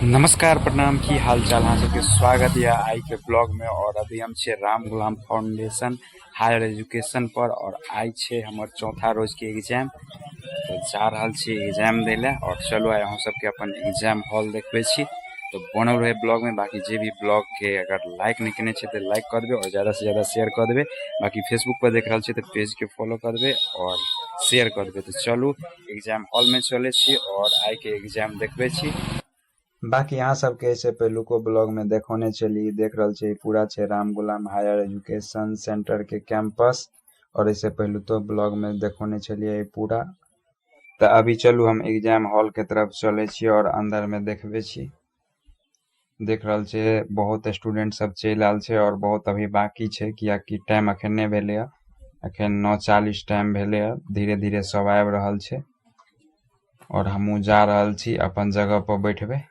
नमस्कार, प्रणाम, की हाल चाल? अहाँ सबके स्वागत यऽ आइ के ब्लॉग में। और अभी हम छियै राम गुलाम फाउंडेशन हायर एजुकेशन पर और आइ छै हमर चौथा रोज के एग्जाम। तो जा रहल छी एग्जाम दै लए और चलू आइ अहाँ सबके अपन एग्जाम हॉल देखबै छी। तो बनल रहे ब्लॉग में। बाकी जे भी ब्लॉग के अगर लाइक नहीं केने छै तऽ लाइक कऽ देबै और ज्यादा से ज्यादा शेयर कऽ देबै। बाकी फेसबुक पर देख रहल छियै तऽ पेज के फॉलो कऽ देबै और शेयर कऽ देबै। तऽ चलू एग्जाम हॉल में चलै छी और आइ के एग्जाम देखबै छी। बाकी अहाँ सबके एहिसँ पहिलुको ब्लॉग में देखौने छली, देख रहल छी पूरा छै राम गुलाम हायर एजुकेशन सेंटर के कैंपस और एहिसँ पहिलुको ब्लॉग में देखौने छलियै पूरा। तऽ अभी चलू हम एग्जाम हॉल के तरफ चलै छी और अंदर में देखबै छी। देख रहल छियै बहुत स्टूडेंट सब चलि आयल छै और बहुत अभी बाकी छै, कियाकि टाइम अखन नहि भेलै हँ। अखन 9:40 टाइम भेलै हँ। धीरे धीरे सब आबि रहल छै और हमहूँ जा रहल छी अपन जगह पर बैठबै।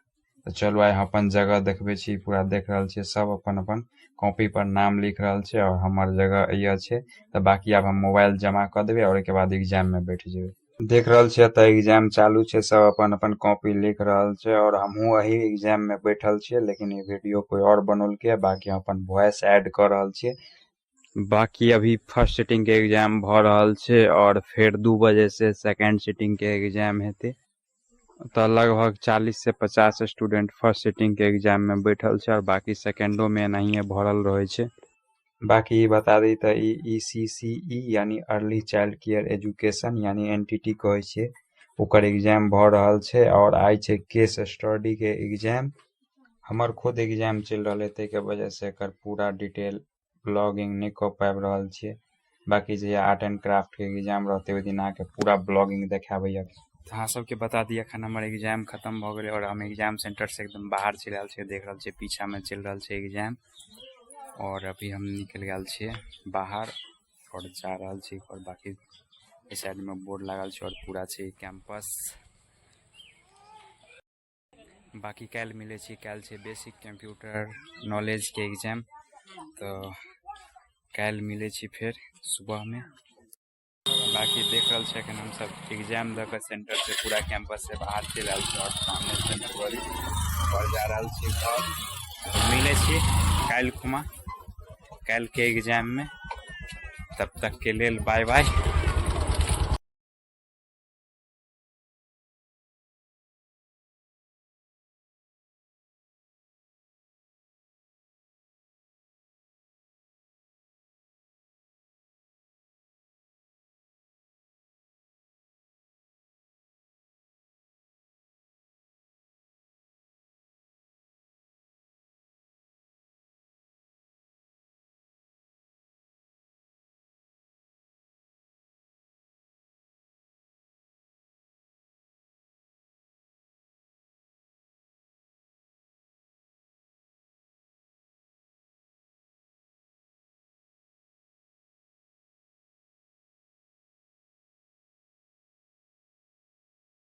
तऽ चलू आइ अपन जगह देखबै छी। पूरा देख रहल छियै सब अपन अपन कॉपी पर नाम लिख रहल छै और हमर जगह इएह छै। तऽ बाकी आब हम मोबाइल जमा कऽ देबै और ओहिके बाद एग्जाम में बैठ जेबै। देख रहल छियै तऽ एग्जाम चालू छै, सब अपन अपन कॉपी लिख रहल छै और हमहूँ एही एग्जाम में बैठल छियै, लेकिन ई वीडियो कोई और बनौलकै है, बाकी हम अपन वॉइस ऐड कऽ रहल छियै। बाकी अभी फर्स्ट सिटिंग के एग्जाम भऽ रहल छै और फेर 2 बजे से सेकेंड सिटिंग के एग्जाम हेतै। तऽ लगभग 40 से 50 स्टूडेंट फर्स्ट सिटिंग के एग्जाम में बैठल छै और बाकी सेकेंडो में एनाहिए भरल रहै छै। बाकी ई बता दी तऽ ई ECCE यानी अर्ली चाइल्ड केयर एजुकेशन यानी NTT कहै छियै, ओकर एग्जाम भऽ रहल छै और आइ छै केस स्टडी के एग्जाम। हमर खुद एग्जाम चलि रहल है, ताहिके वजह से एकर पूरा डिटेल ब्लॉगिंग नहि कऽ पाबि रहल छियै। बाकी जे आर्ट एंड क्राफ्ट के एग्जाम रहतै ओहि दिन अहाँके पूरा ब्लॉगिंग देखाबैया। तऽ अहाँ सबके बता दी अखन हमर एग्जाम खतम भऽ गेलै और हम एग्जाम सेंटर से एकदम बाहर चलि आयल छियै। देख रहल छियै पीछा में चलि रहल छै एग्जाम और अभी हम निकलि गेल छियै बाहर और जा रहल छी। और बाकी एहि साइड में बोर्ड लागल छै और पूरा छै कैंपस। बाकी काल्हि मिलै छी, काल्हि छै बेसिक कंप्यूटर नॉलेज के एग्जाम। तऽ काल्हि मिलै छी फेर सुबह में। बाकी देख रहल छै अखन हमसब एग्जाम दऽ कऽ सेंटर से पूरा कैंपस से बाहर चलि आयल छी और सामने छै नरवरी और जा रहल छी घर। मिलै छी काल्हि खुमा, काल्हि के एग्जाम में। तब तक के लेल बाय बाय।